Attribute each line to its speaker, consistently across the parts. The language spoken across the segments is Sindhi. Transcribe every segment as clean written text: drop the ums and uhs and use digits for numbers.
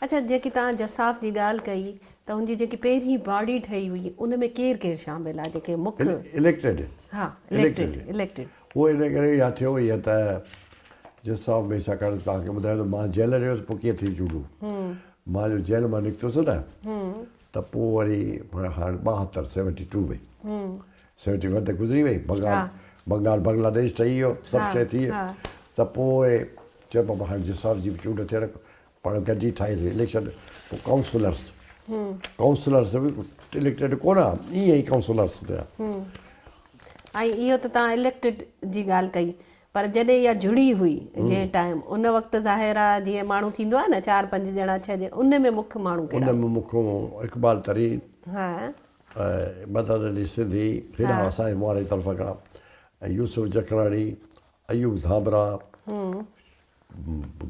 Speaker 1: اڇا جيڪي توهان جساف جي ڳالهه ڪئي ته ان جي جيڪي پهرين باڊي ٺهي هئي ان ۾ ڪير ڪير شامل آ جيڪي مک
Speaker 2: اليڪٽيڊ
Speaker 1: ها اليڪٽيڊ اليڪٽيڊ
Speaker 2: اهو ان ڪري يا ٿيو هي ته جساف ۾ ڇاڪاڻ ته توهان کي ٻڌايو ته مان جيل رهيو هوس پوء ڪيئن ٿي چونڊون مان جو جيل مان نڪتس نه ته پوء وري هاڻ 72 72 ۾ 71 ته گذري وئي بنگال بنگال بنگلاديش ٺهي ويو سڀ شيء ٿي ته پوء چيو بابا هاڻ جساف جي به چونڊ ٿيڻ پاڻ گڏجي ٺاهيندي اليڪشن پوء ڪائونسلرس ڪائونسلرس به اليڪٽيڊ ڪونه ها ائين ئي ڪائونسلرس ٿيا.
Speaker 1: ۽ اهو ته توهان اليڪٽيڊ جي ڳالهه ڪئي پر جڏهن اها جڙي هئي جنهن ٽائيم ان وقت ظاهر آ جيئن ماڻهو ٿيندو آ نه چار پنج ڄڻا ڇهه ڄڻا ان ۾ مک ماڻهو ڪهڙا
Speaker 2: ان ۾ مک اقبال ترين
Speaker 1: ها
Speaker 2: ۽ مدد علي سنڌي هيڏانهن اسان جي مون واري طرف کان ۽ يوسف جکراڻي ايوب ڌامرا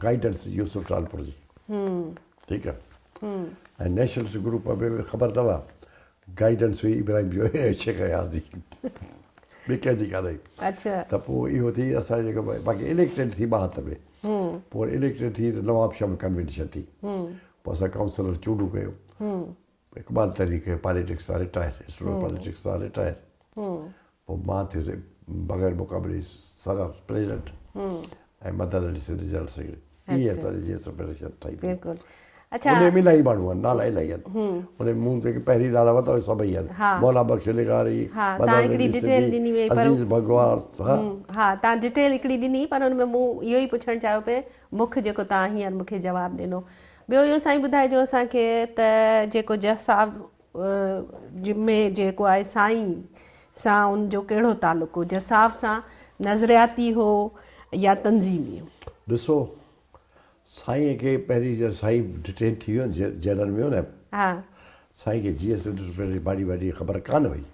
Speaker 2: گائيڊنس يوسف ٽالپر جي ٺيڪ آ ۽ نيشنلسٽ گروپ ۾ به خبر اٿو گائيڊنس هئي ابراهيم جو شيخ اياز جي ٻي ڪنهن جي ڪانه هئي
Speaker 1: اچھا
Speaker 2: ته پوء اهو ٿي اسان جيڪو باقي اليڪٽيڊ ٿي 72 ۾ پوء اليڪٽيڊ ٿي ته نواب شاهه ۾ ڪنوينشن ٿي پوء اسان ڪائونسلر چونڊون ڪيو اقبال ترين ڪيو پاليٽڪس تان رٽائر اسٽوڊنٽ پاليٽڪس تان رٽائر پوء مان ٿيس بغير مقابلي صدر president ۽ Madad Ali Sindhi general secretary. ايئن اسان جي جي ايس ايف فيڊريشن ٺهي پئي.
Speaker 1: بلڪل اڇا
Speaker 2: ان ۾ الاهي ماڻهو آهن نالا الاهي آهن ان ۾ مون جيڪي پهرين نالا ورتا اهي سڀئي آهن مولا بخش لغاري
Speaker 1: مدد علي
Speaker 2: سنڌي عزيز ڀڳوار
Speaker 1: ها ها تان ڊيٽيل هڪڙي ڏني پر ان ۾ مون اهو ئي پڇڻ چاهيو پئي مک جيڪو تان هينئر مون کي جواب ڏنو ٻيو اهو سائين ٻڌائجو اسان کي ته جيڪو جج صاحب ۾ جيڪو آهي سائين سان ان جو ڪهڙو تعلق هو؟ جج صاحب سان نظرياتي هو يا تنظيمي هو؟
Speaker 2: ڏسو سائين کي پهرين جڏهن سائين ڊٽين ٿي ويو نه جيلن ۾ هو نه سائين کي جي ايس انٽرفيئر جي باڊي واڊي جي خبر ڪانه هئي.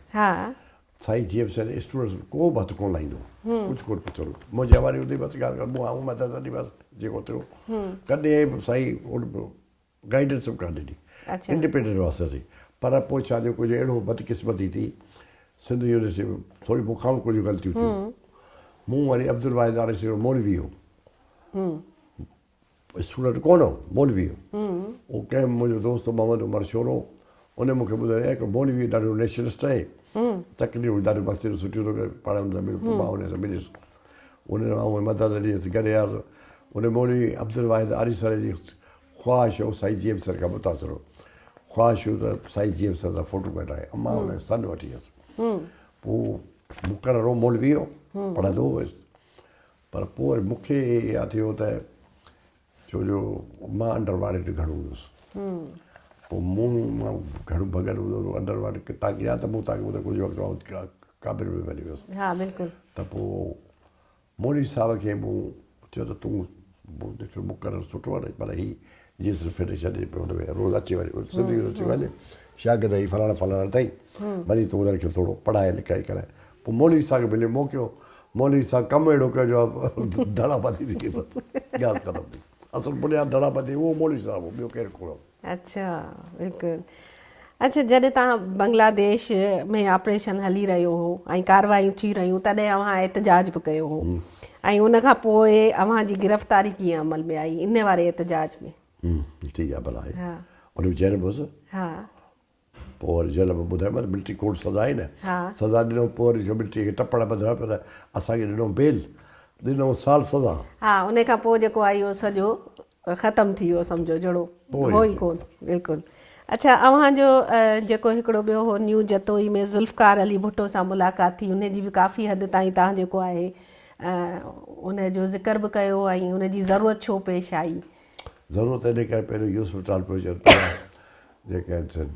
Speaker 2: سائين جي ايم سيد اسٽوڊنٽس ۾ ڪو به هٿ ڪونه لائيندو هو ڪجهه ڪونه پڇندو منهنجي حوالي هوندي بس ڳالهه مون آئون مدد ڏني بس جيڪو ٿيو ڪڏهن به سائين گائيڊنس به ڪانه ڏني انڊيپينڊنٽ هئاسين اسين پر پوء ڇا ٿيو ڪجهه اهڙو بدقسمتي ٿي سنڌ يونيورسٽي ۾ ٿوري مون کان به ڪجهه غلطيون ٿيون مون وري عبدالواحد آريسر مولوي هو اسٽوڊنٽ ڪونه هو، مولوي هو. اهو ڪنهن منهنجو دوست هو محمد عمر شورو، ان مون کي ٻڌايو يار هڪڙو مولوي ڏاڍو نيشنلسٽ آهي، تقريرون ڏاڍيون مسجد ۾ سٺيون ٿو ڪري، پاڻ ان سان مليو، پوء مان ان سان مليس. ان آئون ۽ مدد علي اسين گڏ هياسين. ان مولوي عبدالواحد آريسر جي خواهش هو سائين جي ايم سر کان متاثر هو. خواهش هو ته سائين جي ايم سر سان فوٽو ڪڍرائي. مان ان کي سڏ وٺي ويس. پوء مقرر هو مولوي هو، پڙهندو هو. پر پوء وري مون کي اها ٿيو ته ڇو جو مان انڊر وارڊ گهڻو هوندس پوء مون مان گهڻو ڀڳل هوندو هو انڊر وارڊ تاڪي يا ته مون تاڪي ٻڌو ڪجهه وقت آئون ڪابل ۾ وڃي ويس
Speaker 1: ها بلڪل
Speaker 2: ته پوء مولوي صاحب کي مون چيو ته تون مون ڏٺو مقرر سٺو آهي پر هي جيس فيڊريشن جي هن ۾ روز اچي وڃي سنڌ يونيورسٽي وڃي شاگرد هي فلاڻا فلاڻا اٿئي وڃي تون انهن کي ٿورو پڙهائي لکائي ڪرائي پوء مولوي صاحب کي مليو موقعو مولوي صاحب ڪم اهڙو ڪيو جو ڌڙا ٻڌي ٿي وئي بس ڳالهه ختم ٿي اصل بنياد ڌڙا ٻڌي اهو مولوي صاحب هو ٻيو ڪير ڪونه هو.
Speaker 1: اڇا بلڪل اڇا جڏهن توهان بنگلاديش ۾ آپريشن هلي رهيو هو ۽ ڪاروايون ٿي رهيون تڏهن اوهان احتجاج به ڪيو هو ۽ ان کان پوء اوهان جي گرفتاري ڪيئن عمل ۾ آئي ان واري احتجاج ۾؟
Speaker 2: ٺيڪ آهي ڀلا آهي ان ۾ جيل ۾ هوس
Speaker 1: ها
Speaker 2: پوء وري جيل ۾ ٻڌايومانس ملٽري ڪورٽ سزا آهي نه سزا ڏنو پوء وري جو ملٽري کي ٽپڙ ٻڌڻا پيا ته اسان کي ڏنو بيل ڏنو سال سزا.
Speaker 1: ها ان کان پوء جيڪو آهي اهو سڄو ختم ٿي ويو سمجهو جهڙو هو ئي ڪون بلڪل اڇا اوهان جو جيڪو هڪڙو ٻيو هو نيو جتوئي ۾ ذوالفقار علي ڀٽو سان ملاقات ٿي ان جي به ڪافي حد تائين توهان جيڪو آهي ان جو ذڪر به ڪيو ۽ ان جي ضرورت ڇو پيش آئي.
Speaker 2: ضرورت ان ڪري پئي يوسف ٽالپر چيو ته جيڪي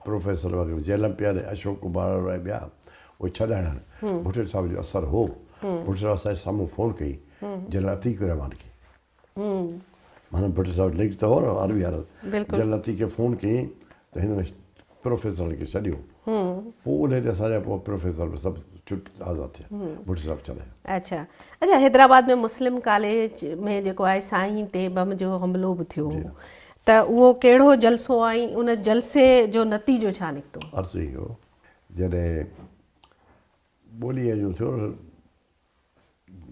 Speaker 2: پروفيسر وغيره جيل ۾ پيا آهن اشوڪ ڪمار ۽ ٻيا اهي ڇڏائڻا آهن ڀٽي صاحب جو اثر هو ڀٽي صاحب اسان جي سامهون فون ڪئي جنرل عتيق الرحمان کي معنيٰ ڀٽي صاحب لنڪ ته هو نه آرمي وارن جنرل عتيق کي فون ڪيائين ته هنن پروفيسرن کي ڇڏيو پوء انهي تي اسان جا پوء پروفيسر به سڀ ڇٽ آزاد ٿيا ڀٽي صاحب ڇڏايا.
Speaker 1: اڇا اڇا حيدرآباد ۾ مسلم ڪاليج ۾ جيڪو آهي سائين تي بم جو حملو به ٿيو هو ته اهو ڪهڙو جلسو ۽ ان جلسي جو نتيجو ڇا نڪتو؟
Speaker 2: عرض اهو جڏهن ٻوليء جو ٿيو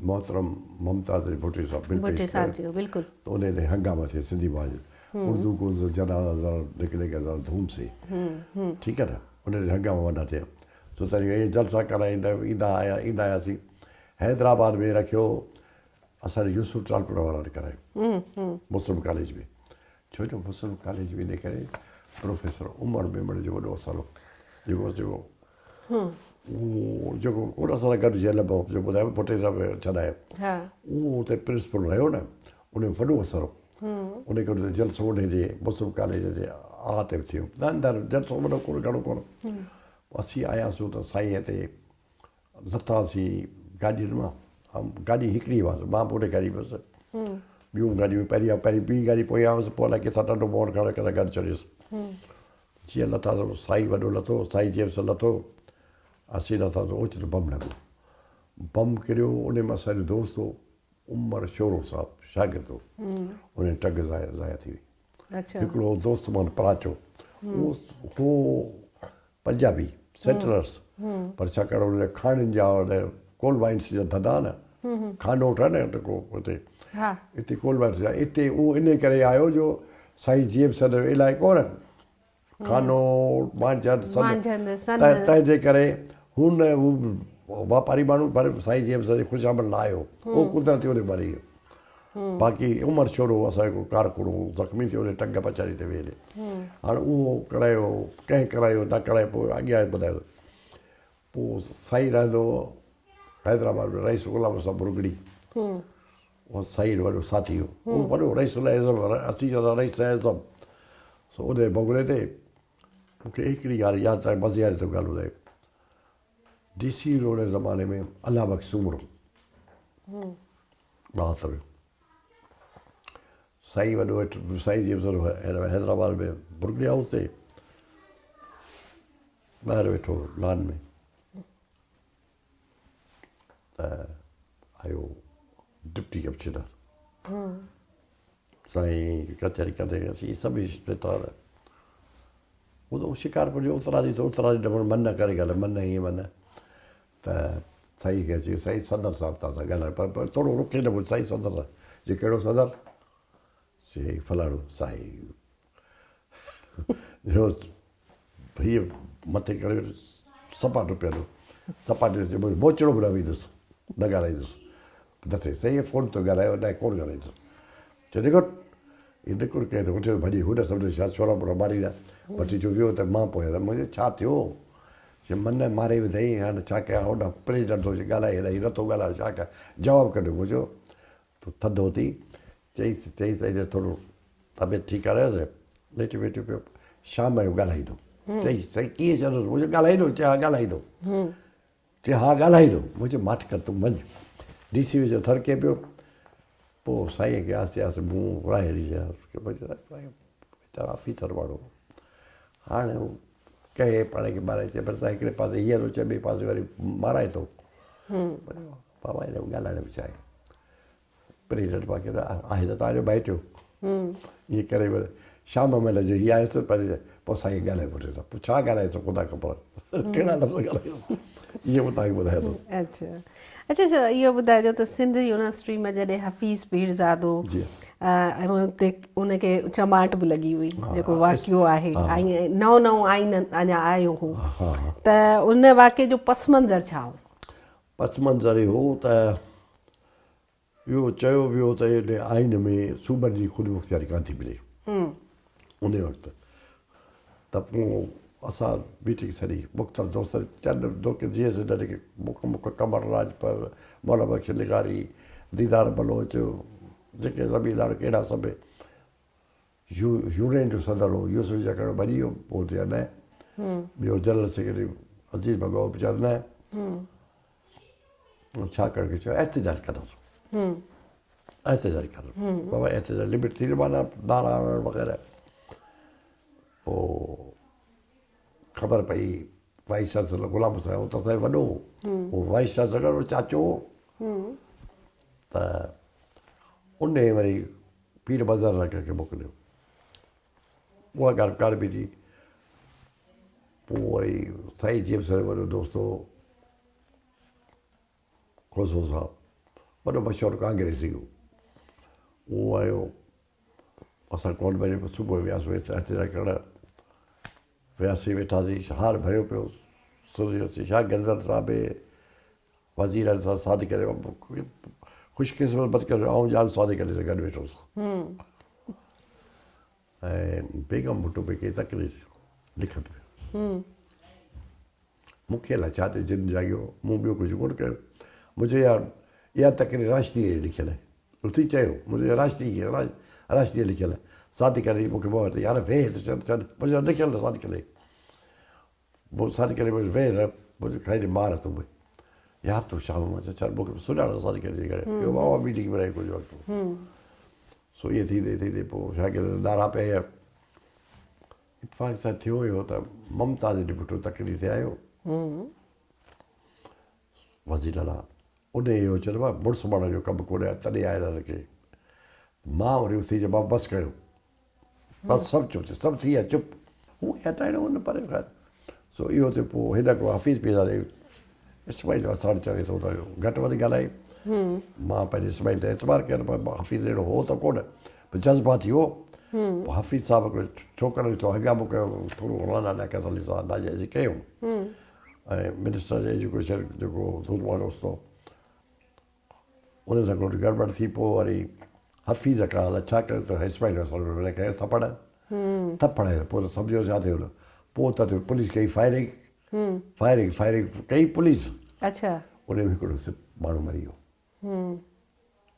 Speaker 2: محترم ممتاز علي ڀٽي صاحب بل پيش ڪيو ته انهي تي هنگاما ٿيا سنڌي مهاجر اردو ڪو جنازه ذرا نڪلي گا ذرا ڌوم سي. ٺيڪ آهي نه ان ڏينهن هنگاما وڏا ٿيا. سو تڏهن اهي جلسا ڪرائيندا ايندا آيا ايندا آياسين. حيدرآباد ۾ رکيو اسان جي يوسف ٽالپر وارن ڪرايو مسلم ڪاليج ۾. ڇو جو مسلم ڪاليج ۾ ان ڪري پروفيسر عمر ميمڻ جو وڏو اثر هو جيڪو جيڪو اهو جيڪو ڪونه اسان سان گڏ جيل ۾ جو ٻڌايو ڀٽي صاحب ڇڏايو اهو اتي پرنسپل رهيو نه ان جو وڏو اثر هو ان ڪري اتي جلسو ان جي مسلم ڪاليج جي احاطي ۾ ٿيو اندر جلسو وڏو ڪونه گهڻو ڪونه اسين آياسون ته سائين هتي لٿاسين گاڏين مان، گاڏي هڪڙي هئس، مان به ان گاڏي ۾ هئس، ٻيون گاڏيون پهرين پهرين ٻي گاڏي پويان هئس، پوء الائي ڪٿان ٽنڊو موهن کان ڪٿان گڏ چڙهيس. جيئن لٿاسين سائين وڏو لٿو، سائين جيمس لٿو، اسين لٿاسين اوچتو بم لڳو، بم ڪريو، ان ۾ اسان جو دوست هو عمر شورو صاحب شاگرد هو، ان جي ٽنگ ضايع ٿي وئي. هڪڙو دوست مان پراچو اهو هو پنجابي سيٽلرس پر ڇاڪاڻ ان جا کاڻين جا ڪول مائنس جا ڌنڌا نه کانوٺ آهي نه ڪو اتي اتي ڪول مائنس جا اتي اهو ان ڪري آيو جو سائين جي ايم سيد جو علائقو نه کانوٺ مانجهند سن تنهن جي ڪري هن هو واپاري ماڻهو پر سائين جي ايم سيد جي خوشامد نه آيو اهو قدرتي ان مري ويو باقي عمر ڇورو اسان جو هڪڙو ڪارڪن هو زخمي ٿيو ان ٽنگ پڇاڙي تي ويل هاڻ اهو ڪرايو ڪنهن ڪرايو نه ڪرايو پوء اڳيان ٻڌايو پوء سائين رهندو هو حيدرآباد ۾ رئيس غلام حسين برگڙي اهو سائين جو وڏو ساٿي هو اهو وڏو رئيس الاعظم اسين چوندا رئيس اعظم سو ان جي بنگلي تي مونکي هڪڙي ڳالهه ياد آهي مزي واري ٿو ڳالهه ٻڌائي ڊي سي روڊ جي زماني ۾ الله بخش سومرو رات ۾ سائين وڏو هيٺ سائين جي حيدرآباد ۾ برگڙي هائوس تي ٻاهر ويٺو لان ۾ ته آيو ڊپٽي ڪمشنر سائين ڪچهري ڪندي اسين سڀ ويٺا هو ته شڪارپور جو اترادي ٿو اترادي ڊمڻ من نه ڪري ڳالهائي من ائين من ته سائين کي چيو سائين صدر صاحب توهان سان ڳالهائڻ پر پر ٿورو رکي نه پڇ سائين صدر صاحب چي ڪهڙو صدر چي فلاڻو سائين جو هيء مٿي ڪري سپاٽو پيل هو سپاٽي چي موچڙو به نه ويندس نه ڳالهائيندس نه ٿئي سائين فون ٿو ڳالهايو نه ڪونه ڳالهائيندس چي نڪر هي نڪر ڪنهن ته وٺي ڀڄي هن سمجهيو شايد ڇورا ٻورا ماريندا. وٺي جو ويو ته مان پويان رهيم. مون چيو ڇا ٿيو؟ چي من ماري وڌئين هاڻ ڇا ڪيان هوڏانهن پريزيڊنٽ ٿو اچي ڳالهائي هيڏانهن هي نٿو ڳالهائي ڇا ڪيان جواب ڪڍيو مون چيو تون ٿڌو ٿي چئيس چئيس ته هينئر ٿورو طبيعت ٺيڪ ڪرايس ليٽ ويٽ پيو شام جو ڳالهائيندو چئيس سائين ڪيئن چوندس مون چيو ڳالهائيندو چي ها ڳالهائيندو چي ها ڳالهائيندو. مون چيو ماٺ ڪر تون وڃ. ڊي سي ويچارو ٿڙڪي پيو. پوء سائينء کي آهستي آهستي مون راهي ڏئي چيس ويچارو آفيسر ماڻهو هو. هاڻ هو ڪهي پاڻ کي مارائي چئي پر سائين هڪڙي پاسي هيئن ٿو چئي ٻئي پاسي وري مارائي ٿو. بابا هن ڳالهائڻ به ڇا آهي. پريزيڊنٽ پاڪي آهي ته توهان جو ڀائٽيو ائين ڪري وري شام مهل جو هي آيس پر پوء سائين ڳالهائي پٺي سان پوء ڇا ڳالهائي سو خدا خبر ڪهڙا لفظ ڳالهايو اهو مون توهان کي ٻڌايان ٿو.
Speaker 1: اڇا اڇا اهو ٻڌائجو ته سنڌ يونيورسٽي ۾ جڏهن حفيظ پيرزادو ۽ اتي ان کي چماٽ به لڳي هئي جيڪو واقعو آهي ۽ نئون نئون آئين اڃا آيو هو ته ان واقعي جو پس منظر ڇا هو؟
Speaker 2: پس منظر اهو هو ته اهو چيو ويو ته ان آئين ۾ صوبن جي خودمختياري ڪانه ٿي ملي ان وقت ته پوء اسان ميٽنگ سڏي مختلف دوستن چند دوست جيئن سنڌ جيڪي مک مک قمر راڄپر مولا بخش لغاري ديدار بلوچ جيڪي زمين لاڙ ڪهڙا سڀ يونين جو صدر هو يوسف جکڙو ڀڄي ويو پوء اتي نه ٻيو جنرل سيڪريٽري عزيز ڀڳو ويچارو نه ڇا ڪرڻ کي چيو احتجاج ڪنداسون احتجاج ڪر بابا احتجاج لمٽ ٿي مانا نعرا هڻڻ وغيره پوء خبر پئي وائيس چانسلر غلام حسين هو ته اسان جو وڏو هو وائيس چانسلر چاچو ته ان وري پير مظهر رڪ کي موڪليو. اها ڳالهه ڪانه بيٺي. پوء وري سائين جي ايم سر وڏو دوست هو کوسو صاحب وڏو مشهور ڪانگريسي هو. اهو آيو. اسان ڪونه مڃيو پوء صبح جو وياسون احتجاج ڪرڻ. وياسين ويٺاسين هار ڀريو پيو سنڌ شاگردن سان به وزيرن سان صادق علي خوش قسمت بد قسمت آئون جان صادق علي سان گڏ ويٺو هوس ۽ بيگم ڀٽو پئي ڪئي تقرير لکت ۾ مون کي الائي ڇا ٿيو جن جاڳيو مون ٻيو ڪجهه ڪونه ڪيو مون چيو يار اها تقرير راشديء جي لکيل آهي اٿي چيو مون چيو راشدي جي راشديء جي لکيل آهي صادق علي مون کي مون وٽ يار ويهه ته ڇڏ ڇڏ مون چيو لکيل آهي صادق علي مون صادق علي مون ويهه نه مون چيو کائي مار تون به يار تون شام مون چيو ڇڏ مون کي سڃاڻ صادق علي جي ڪري اهو عوامي ليگ ۾ رهي ڪجهه وقت سو ائين ٿيندي ٿيندي پوء شاگرد نعرا پيا اتفاق سان ٿيو اهو ته ممتاز علي ڀٽو تقرير تي آيو. وزير اعليٰ انهيء اهو چيو ته بابا مڙس ماڻهن جو ڪم ڪونهي تڏهن آيل هن کي. مان وري اٿي چيو بابا بس ڪيو. بس سڀ چپ ٿيو سڀ ٿي ويا چپ. هو هٽائڻو هو نه پر خير. سو اهو ٿيو پوء هن ڪو حفيظ پيرزادي اسماعيل وساڻ چوي ٿو ته گهٽ وڌ ڳالهائي. مان پنهنجي اسماعيل تي اعتبار ڪيو پر حفيظ اهڙو هو ته ڪونه پر جذباتي هو. پوء حفيظ صاحب هڪڙو ڇوڪرن ڏٺو هنگامو ڪيو ٿورو رانا لياقت علي صاحب ناجائزي ڪيو ۽ منسٽر ايجوڪيشن جيڪو دودو وارو اوستو ان سان گڏ گڙٻڙ ٿي پوء وري حفيظ کان الائي ڇا ڪيو ته اسماعيل وساڻ هن کي ٿپڙ ٿپڙ هنيو پوء ته سمجهيو ڇا ٿيو پوء ته پوليس ڪئي فائرنگ فائرنگ فائرنگ ڪئي پوليس
Speaker 1: اڇا
Speaker 2: ان ۾ هڪڙو ماڻهو مري ويو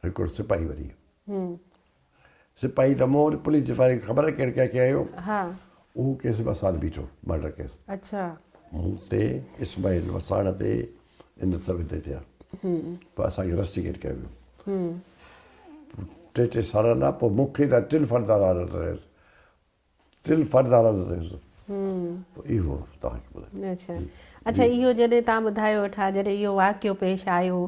Speaker 2: هڪڙو سپاهي مري ويو سپاهي ته مون پوليس جي فائرنگ خبر ڪير ڪنهن کي هنيو
Speaker 1: ها
Speaker 2: اهو ڪيس به اسان بيٺو مرڊر ڪيس
Speaker 1: اڇا
Speaker 2: مون تي اسماعيل وساڻ تي ان سڀ تي ٿيا پوء اسان کي رسٽيڪيٽ ڪيو ويو ٽي ٽي سال لاء پوء مون کي ته ٽن فردار آرڊر ٽن فردارن تي پوء اهو توهان کي ٻڌايو.
Speaker 1: اڇا اڇا اهو جڏهن توهان ٻڌايو ويٺا جڏهن اهو واقعو پيش آيو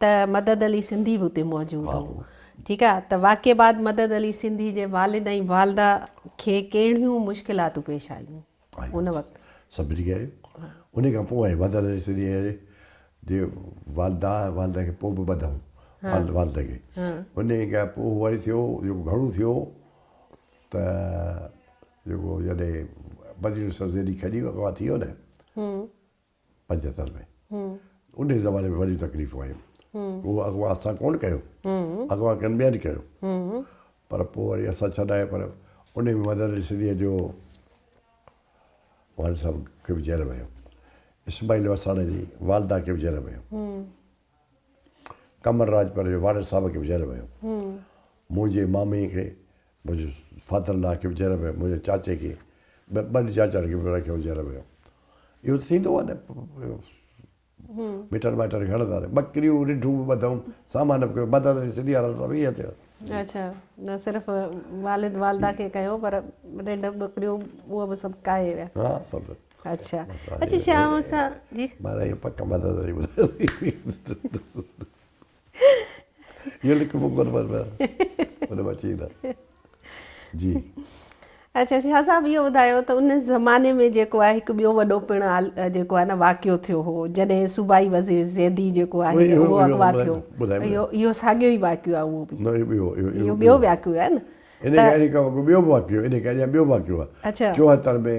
Speaker 1: ته مدد علي سنڌي به اتي موجود هو ٺيڪ آ ته واقعي بعد مدد علي سنڌي جي والد ۽ والده کي ڪهڙيون مشڪلاتون پيش آيون ان وقت؟
Speaker 2: سڀني کي آيون ان کان پوء آيون مدد علي سنڌي جي والده والده کي پوء به ٻڌائون والده کي ان کان پوء وري ٿيو جيڪو گهڻو ٿيو ته جيڪو جڏهن بدين سرزيري کڄي اغوا ٿي ويو نه 75 ۾ ان زماني ۾ وڏيون تڪليفون آيون اهو اغوا اسان ڪونه ڪيو اغوا ڪن ٻين ڪيو پر پوء وري اسان ڇڏايو پر ان ۾ مدد علي سنڌيء جو والد صاحب کي به جيل ۾ ويو اسماعيل وساڻ جي والده کي به جيل ۾ ويو قمر راڄپر جو والد صاحب کي به جيل ۾ ويو. منهنجي مامي کي، منهنجي فادر لا کي به جيل ۾ ويو، منهنجي چاچي کي، ٻن چاچن کي به رکيو جيل ۾ ويو. اهو ته ٿيندو آهي نه مٽن مائٽن کي هڻندا آهن. ٻڪريون رڍون به ٻڌائون، سامان به ڪيو، مدد علي سنڌي وارن سان به ائين ٿيو.
Speaker 1: اڇا نه صرف والد والده کي ڪيو پر رڍ ٻڪريون اهو به سڀ ڪاهي ويا.
Speaker 2: ها سڀ.
Speaker 1: اڇا اڇا شام سان جي
Speaker 2: مارا اهو پڪ مدد علي ٻڌايو اهو لکبو ڪونه پر ان مان چئي نه جي
Speaker 1: اڇا شاهه صاحب اهو ٻڌايو ته ان زماني ۾ جيڪو آهي هڪ ٻيو وڏو پڻ جيڪو آهي نه واقعو ٿيو هو جڏهن صوبائي وزير زيدي جيڪو آهي اهو اغوا ٿيو اهو اهو ساڳيو ئي واقعو آهي اهو به
Speaker 2: نه اهو ٻيو
Speaker 1: اهو ٻيو واقعو آهي نه
Speaker 2: ان کان ٻيو به واقعو ان کان اڃا ٻيو واقعو آهي 74 ۾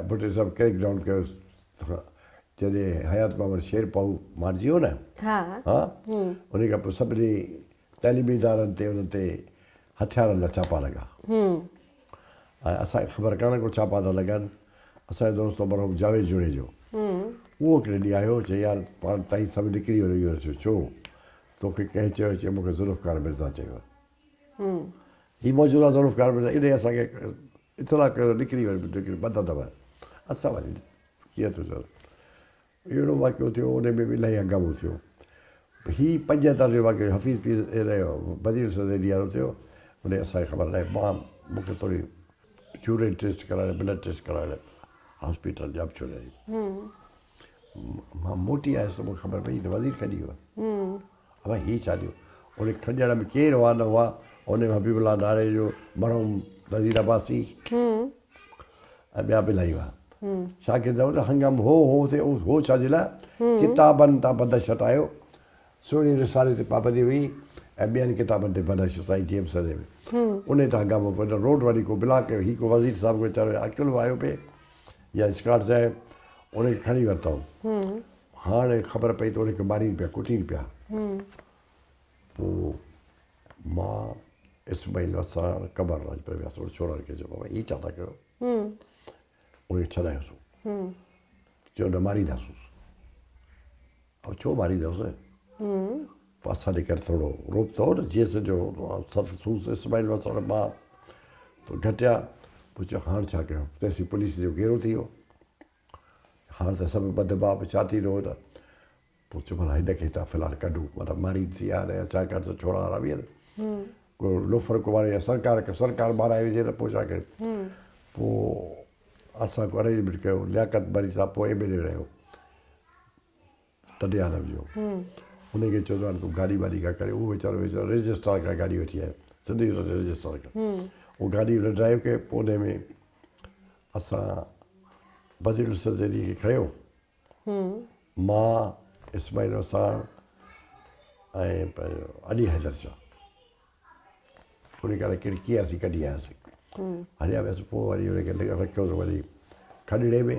Speaker 2: ڀٽي صاحب ڪريڪ ڊائون ڪيو جڏهن حيات محمد شير پائو مارجي ويو نه ها ان کان پوء سڀني تعليمي ادارن تي انهن تي هٿيارن جا ڇاپا لڳا ۽ اسان کي خبر ڪانه ڪو ڇاپا ٿا لڳن اسان جو دوست مرحوم جاويد جوڻيجو اهو هڪڙي ڏينهن آيو چي يار پاڻ تائين سڀ نڪري وڃو يونيورسٽي ڇو توکي ڪنهن چيو چي مونکي ذوالفقار مرزا چيو هي موجوده ذوالفقار مرزا انهي اسان کي اطلاع ڪيو ته نڪري وڃ نڪري ٻڌ اٿو اسان وري ڪيئن ٿو چون اهڙو واقعو ٿيو ان ۾ به الاهي هنگامو ٿيو هي 75 جو واقعو حفيظ پير بديع السزيدي وارو ٿيو ان اسان کي خبر ناهي مان مون کي ٿوري يورين ٽيسٽ ڪرائڻ بلڊ ٽيسٽ ڪرائڻ هاسپيٽل ڄام ڇوڙي مان موٽي آيس ته مون کي خبر پئي ته وزير کڄي ويو ابا هي ڇا ٿيو؟ ان کڄڻ ۾ ڪير هئا نه هئا، ان ۾ حبيب الله ناريجو، مرحوم نذير عباسي ۽ ٻيا به الاهي هئا. شاگرد هئا هنگام هو هو ٿي هو ڇا جي لاء ڪتابن تان بندش هٽايو، سهڻي رسالي تي پابندي هئي، ۽ ٻين ڪتابن تي بندش سائين جي ايم سيد ۾ انهي تان هنگامو پيو ته روڊ وري ڪو بلاڪ ڪيو هي ڪو وزير صاحب ڪو ويچارو اڪيلو آيو پئي يا اسڪارٽ صاحب ان کي کڻي ورتائون هاڻي خبر پئي ته ان کي مارين پيا ڪٽين پيا پوء مان اسماعيل وساڻ قمر راڄپر وياسون ڇورن کي چيو بابا هي ڇا ٿا ڪيو ان کي ڇڏايوسون چيو نه مارينداسون او ڇو ماريندوس پوء اسان جي ڪري ٿورو روپ ته هو نه جيئن سڄو ست سوس اسماعيل وسڻ مان تو گهٽيا پوء چيو هاڻ ڇا ڪيون تيسين پوليس جو گهيرو ٿي ويو هاڻ ته سڀ ٻڌبا به ڇا ٿيندو ته پوء چيو ڀلا هن کي هتان في الحال ڪڍون مطلب ماري ٿي آ يا ڇا ڪر ته ڇورا وارا به آهن ڪو لوفر ڪو ماري يا سرڪار سرڪار مارائي وجهي ته پوء ڇا ڪيون پوء اسان ڪو ارينجمينٽ ڪيو لياقت مري صاحب پوء ايم ايل اي رهيو ٽنڊي آدم جو ان کي چيو ته تون گاڏي واڏي ڪا ڪري اهو ويچارو ويچارو رجسٽرار کان گاڏي وٺي آيو سنڌ يونيورسٽي رجسٽرار کان اهو گاڏي هن ڊرائيو ڪئي پوء ان ۾ اسان بديع الحسن زيدي کي کنيو مان اسماعيل وساڻ ۽ پنهنجو علي حيدر شاهه ان ڪري ڪهڙي ڪيئن اسين ڪڍي آياسين هليا وياسين پوء وري ان کي رکيوسين وري کڏڙي ۾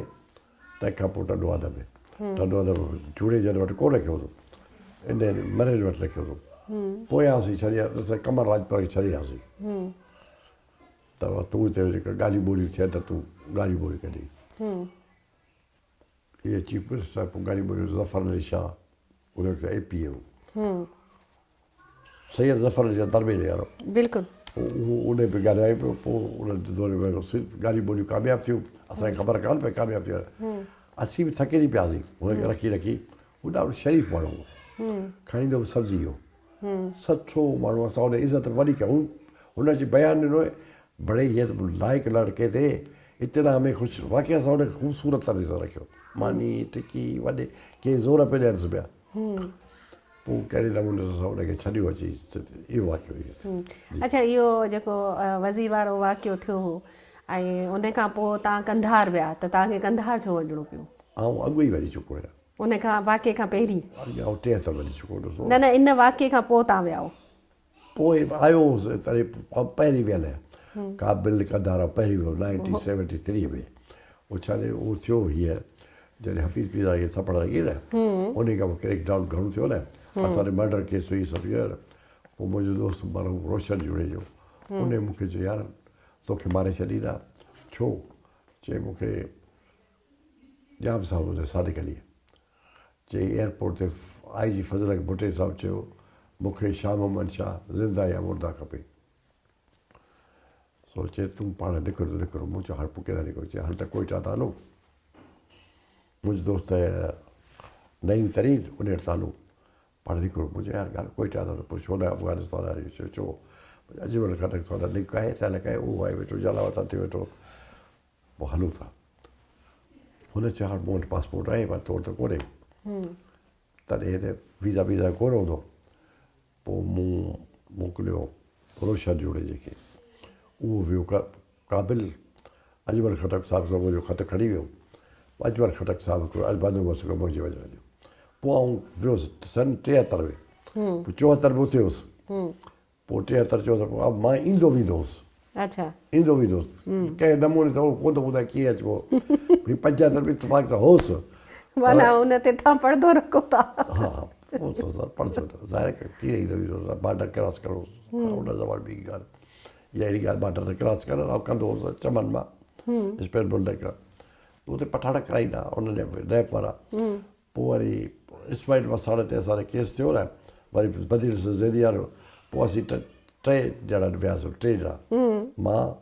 Speaker 2: تنهن کان پوء ٽنڊو آدم ۾ ٽنڊو آدم جوڻيجن وٽ ڪونه رکيوسين ان مرين وٽ رکيوسين پوء آياسين ڇڏي آياسين قمر راڄپر کي ڇڏي آياسين ته تون هتي جيڪا ڳالهيون ٻولهيون ٿين ته تون ڳالهيون ٻولهيون ڪڍي اهي چيف منسٽر صاحب پوء ڳالهيون ٻولهيون ظفر علي شاهه ان وقت اي پي اي هو سيد ظفر علي شاهه درٻيلي وارو.
Speaker 1: بلڪل.
Speaker 2: پوء اهو انهي به ڳالهايو پيو پوء ان دور ۾ ڳالهيون ٻولهيون ڪامياب ٿيون اسان کي خبر ڪانه پئي ڪامياب ٿيون اسين به ٿڪجي پياسين هن کي رکي رکي هو ڏاڍو شريف ماڻهو هو کائيندو به سبزي هو سٺو ماڻهو اسان ان عزت وڏي ڪئي هو هن اچي بيان ڏنو بڙي هي لائق لڙڪي ٿي اتنا همين خوش واقعي اسان ان کي خوبصورت طريقي سان رکيو ماني ٽڪي وڏي ڪي زور پئي ڏينس پيا پوء ڪهڙي نموني سان ان کي ڇڏيو اچي اهو واقعو اهو.
Speaker 1: اڇا اهو جيڪو وزير وارو واقعو ٿيو هو ۽ ان کان پوء توهان قنڌار ويا ته توهان کي قنڌار ڇو وڃڻو پيو؟
Speaker 2: آئون اڳ ئي وڃي چڪو آهيان.
Speaker 1: ان کان واقعي کان پهرين؟
Speaker 2: اڳ آئون 73 وڃي چڪو هوس.
Speaker 1: نه نه ان واقعي کان پوء توهان ويا هو.
Speaker 2: پوء آيو هوس تڏهن پهرين ويل آهيان. ڪابل قنڌار آئون پهرين ويو نائنٽين سيونٽي ٿري ۾ اهو ڇا چئي اهو ٿيو هيئن جڏهن حفيظ پيرزاده کي ٿڦڙ لڳي نه انهي کان پوء ڪريڪ ڊائون گهڻو ٿيو نه اسان تي مرڊر ڪيس هي سڀ ٿيو نه پوء منهنجو دوست مرحوم روشن جوڻيجو انهي مون کي چيو يار توکي ماري ڇڏيندا ڇو چي مون کي ڄام صاحب ٻڌايو صادق علي چي ايئرپورٽ تي آء جي فضل حق ڀٽي صاحب چيو مون کي شاهه محمد شاهه زنده يا مرده کپي سو چي تون پاڻ نڪر ته نڪر. مون چيو هاڻ پوء ڪيڏانهن نڪران؟ چي هل ته ڪوئيٽا ٿا هلون. منهنجو دوست نعيم ترين ان وٽ ٿا هلون. پاڻ نڪرو. مون چيو يار ڳالهه ڪوئيٽا ٿا هلون پوء ڇو نه افغانستان هلون؟ چيو ڇو؟ اجمل خٽڪ سان ته لنڪ آهي تعلق آهي اهو آهي ويٺو جالا وطن ٿي ويٺو پوء هلون ٿا. هن چيو هاڻ مون وٽ پاسپورٽ آهي پر تو وٽ ته ڪونهي. تڏهن هتي ويزا بيزا ڪونه هوندو. پوء مون موڪليو روشن جوڻيجي کي. اهو ويو ڪابل. اجمل خٽڪ صاحب سان منهنجو خط کڻي ويو. اجمل خٽڪ صاحب هڪڙو بندوبست ڪيو منهنجي وڃڻ جو. پوء آئون ويس سن 73 ۾. پوء 74 ۾ اتي هوس. پوء 73 74 پوء مان ايندو ويندو هوس.
Speaker 1: اڇا.
Speaker 2: ايندو ويندو هوس. ڪنهن نموني ته اهو ڪونه ٿو ٻڌائي ڪيئن اچبو. هي 75 ۾ اتفاق ته هوس.
Speaker 1: معنيٰ ان تي توهان پڙدو رکو ٿا.
Speaker 2: ها ها اهو ته سر پڙدو ته ظاهر آهي ڪيئن ايندو ويندو هوس بارڊر ڪراس ڪرڻو هوس ان زماني ٻي ڳالهه يا اهڙي ڳالهه بارڊر ته ڪراس ڪرڻ آئون ڪندو هوس چمن مان اسپين بولدڪ کان ته اتي پٺاڻ ڪرائيندا انهن جا ريپ وارا پوء وري اسماعيل وساڻ تي اسان تي ڪيس ٿيو نه وري بديل حسين زيدي وارو پوء اسين ٽي ڄڻا وياسون ٽي ڄڻا مان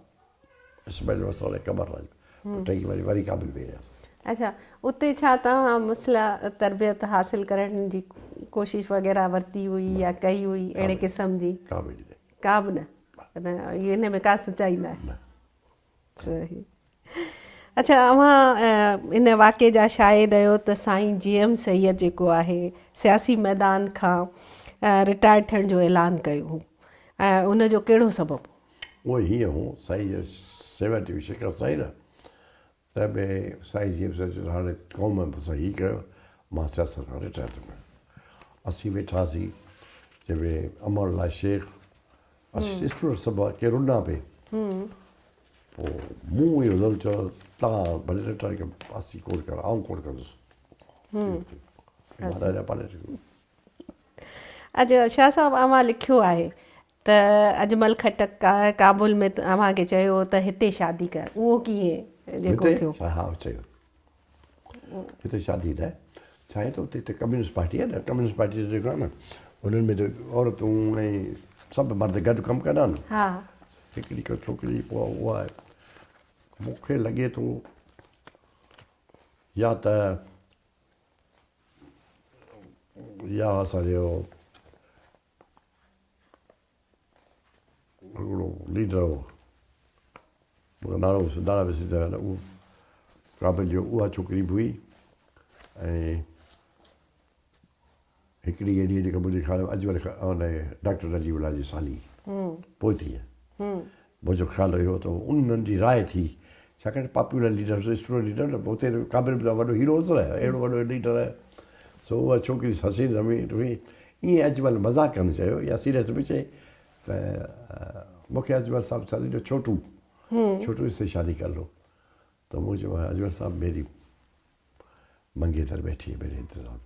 Speaker 2: اسماعيل وساڻ ۽ قمر راڄ پوء ٽئي وري وري ڪابل ويهي رهياسون.
Speaker 1: اڇا اتي ڇا توهان مسلح تربيت حاصل ڪرڻ جي ڪوشش وغيره ورتي هئي يا ڪئي هئي اهڙي قسم جي؟
Speaker 2: ڪا به نه.
Speaker 1: ڪا به نه؟ ان ۾ ڪا سچائي نه آهي.
Speaker 2: نه.
Speaker 1: صحيح. اڇا اوهان ان واقعي جا شاهد آهيو ته سائين جي ايم سيد جيڪو آهي سياسي ميدان کان رٽائرڊ ٿيڻ جو اعلان ڪيو هو ۽ ان جو ڪهڙو سبب هو؟
Speaker 2: اهو هيئن هو سائين جي سيونٽي ۾ شڪست آئي نه تنهن ۾ سائين جي ايم سيد چيو ته هاڻي قوم مون سان هي ڪيو مان سياست کان رٽائر ٿو ڪيان. اسين ويٺاسين جنهن ۾ امان الله شيخ، اسين اسٽوڊنٽ سڀ ڪي رنا پئي. پوء مون اهو ضرور چيو توهان ڀلي رٽائر ڪيو اسين ڪونه ڪرڻ آئون ڪونه ڪندس.
Speaker 1: اچ شاهه صاحب اوهان لکيو آهي ته اجمل خٽڪ ڪابل ۾ اوهان کي چيو ته هتي شادي ڪر اهو ڪيئن جيڪو ٿيو؟
Speaker 2: ها چيو هتي شادي نه ڇا آهي ته اتي ته ڪميونسٽ پارٽي آهي نه ڪميونسٽ پارٽي جيڪو آهي نه انهن ۾ ته عورتون ۽ سڀ مرد گڏ ڪم ڪندا آهن هڪڙي ڪا ڇوڪري پوء اها مون کي لڳي ٿو يا ته يا اسان جو هڪڙو ليڊر هو مون کي نالو نالا وسري ٿا وڃن اهو ڪابل جو اها ڇوڪري به هئي ۽ هڪڙي اهڙي جيڪا منهنجي خيال ۾ اجمل ان ڊاڪٽر نجيب الله جي سالي پوء ٿي. منهنجو خيال اهو ته انهن جي راء ٿي ڇاڪاڻ ته پاپولر ليڊر اسٽوڊنٽ ليڊر نه اتي ڪابل به وڏو هيرو هوس نه اهڙو وڏو ليڊر سو اها ڇوڪري حسين زمين هئي ائين اجمل مذاق ڪندي چيو يا سيريس به چئي ته مون کي اجمل صاحب شادي جو ڇوٽو ڇوٽو اس سي شادي ڪر لو ته مون چيو اجمل صاحب ميري منگيتر بيٺي هي ميري انتظار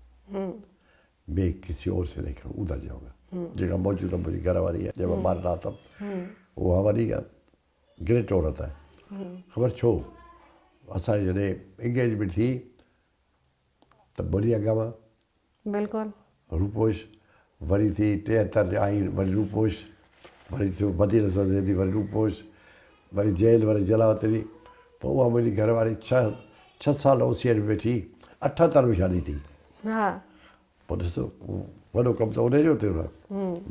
Speaker 2: مين ڪسي اور سي نهين ڪرون ادھر جائون گا جيڪا موجوده منهنجي گهر واري آهي جنهن مان ٻار نه اٿم اها وڏي گريٽ عورت آهي خبر ڇو اسان جي جڏهن انگيجمينٽ ٿي ته بولي هنگاما
Speaker 1: بلڪل.
Speaker 2: روپوش وري ٿي 73 جي آئين وري روپوش وري ٿيو بدين حسن زيدي وري روپوش وري جيل وري جلاوطني پوء اها منهنجي گهر واري ڇهه سال او سي ايڊ ۾ ويٺي 78 ۾ شادي ٿي.
Speaker 1: ها.
Speaker 2: پوء ڏس وڏو ڪم ته انهي جو ٿيو نه.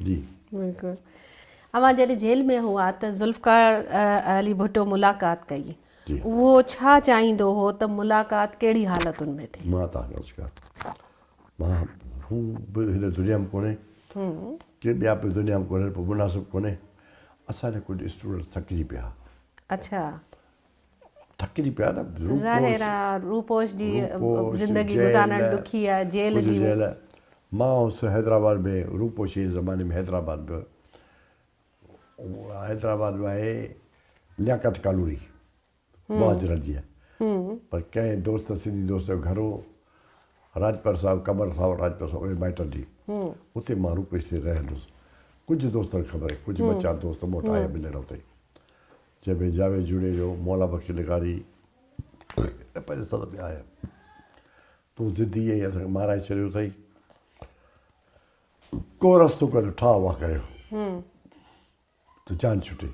Speaker 2: جي.
Speaker 1: بلڪل. اوهان جڏهن جيل ۾ هئا ته ذوالفقار علي ڀٽو ملاقات ڪئي. اهو ڇا چاهيندو هو ته ملاقات ڪهڙي حالتن ۾ ٿئي؟
Speaker 2: مان توهان کي عرض ڪيان مان هو به هن دنيا ۾ ڪونهي ڪي ٻيا به دنيا ۾ ڪونهن پوء مناسب ڪونهي اسان جا ڪجهه اسٽوڊنٽ ٿڪجي پيا.
Speaker 1: اڇا.
Speaker 2: ٿڪجي پيا نه
Speaker 1: ظاهر آ روپوش جي زندگي گذارڻ ڏکي آ جيل جي.
Speaker 2: مان هوس حيدرآباد ۾ روپوشي جي زماني ۾ حيدرآباد ۾ حيدرآباد ۾ آهي لياقت ڪالوني مهاجرن جي پر ڪنهن دوست سنڌي دوست جو گهر هو راڄپر صاحب قمر صاحب راڄپر صاحب انهن مائٽن جي اتي مان روپيش تي رهيل هوس ڪجهه دوستن کي خبر آهي ڪجهه ٻه چار دوست مون وٽ آيا ملڻ اتي جنهن ۾ جاويد جوڻيجو مولا بخش لغاري ۽ پنهنجا سڀ ٻيا آيا تون ضدي آهين اسان کي مارائي ڇڏيو اٿئي ڪو رستو ڪڍ ٺاهه واهه ڪريو ته جان ڇٽي.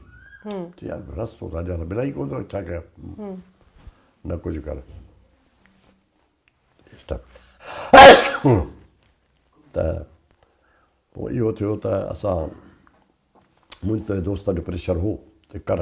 Speaker 2: چي يار رستو ته اڃا ته ملائي ڪونه ٿو ڇا ڪيان نه ڪجهه ڪر اسٽاپ ته پوء اهو ٿيو ته اسان منهنجي ته دوستن جو پريشر هو ته ڪر.